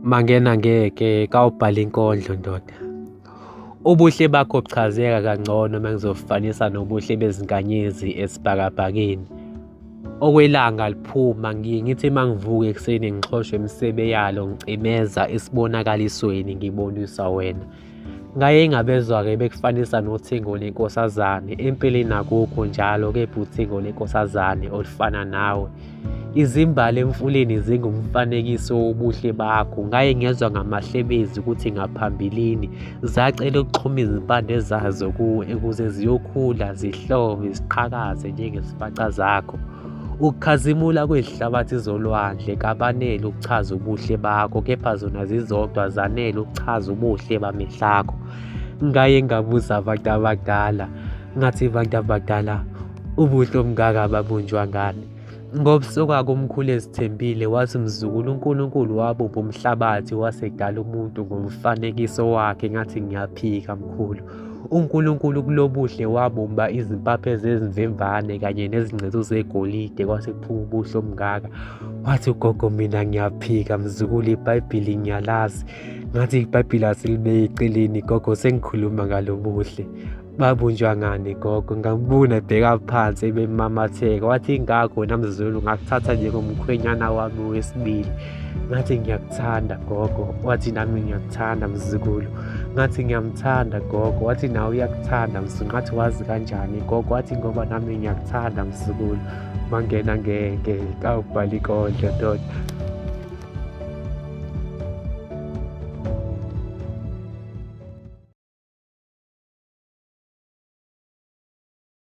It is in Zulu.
Mangena ngeke kawubhala inkondlo ndoda. Ubuhle bakho buchazeka kangcono uma ngizofanisa nobuhle bezinkanyezi esibhakabhakeni. Okwelanga liphuma ngiye ngithi uma ngivuka ekuseni ngixhoshwe imisebe yalo ngicimeza esibonakalisweni ngibonisa wena. Ngaye ngabezwa-ke bekufanisa nothingo lenkosazane, empeleni akukho njalo kepha uthingo lenkosazane olufana nawe. Izimbali emfuleni zingumfanekiso wobuhle bakho. Ngaye ngezwa ngamahlebezi ukuthi ngaphambilini zacela ukuxhuma izimpande zazo kuwe ukuze ziyokhula zihlome ziqhakaze njengesifaca zakho. Ukukhazimula kwezihlabathi zolwandle kabanele ukuchaza ubuhle bakho, kepha zona zizodwa zanele ukuchaza ubuhle bamehlakho. Ngaye ngabuza abantu abadala, ngathi bantu abadala, ubuhle obungaka babunjwa ngani? Ngobusuka komkhulu ezithembile wathi mzukulu uNkulunkulu wabumba umhlabathi wasedala umuntu ngomfanekiso wakhe ngathi ngiyaphika mkhulu. uNkulunkulu kulobuhle wabumba izimpaphe zezimvemvane kanye nezingcezu zegolide kwase kuphuma ubuhle obungaka. Wathi ugogo mina ngiyaphika mzukulu iBhayibheli ngiyalazi. Ngathi iBhayibheli asilibeke eceleni gogo sengikhuluma ngalobuhle. Babunjwa ngani gogo? Ngambona ebheka phansi ebemamatheka. Wathi ingakho wena mzulu ngakuthatha njengomkhwenyana wami wesibili. Ngathi ngiyakuthanda gogo. Wathi nami ngiyakuthanda mzukulu. Ngathi ngiyamthanda gogo. Wathi nawe uyakuthanda mzukulu. Ngathi wazi kanjani gogo? Wathi ngoba nami ngiyakuthanda mzukulu. Mangena ngeke kawubhala ikondlo ndoda.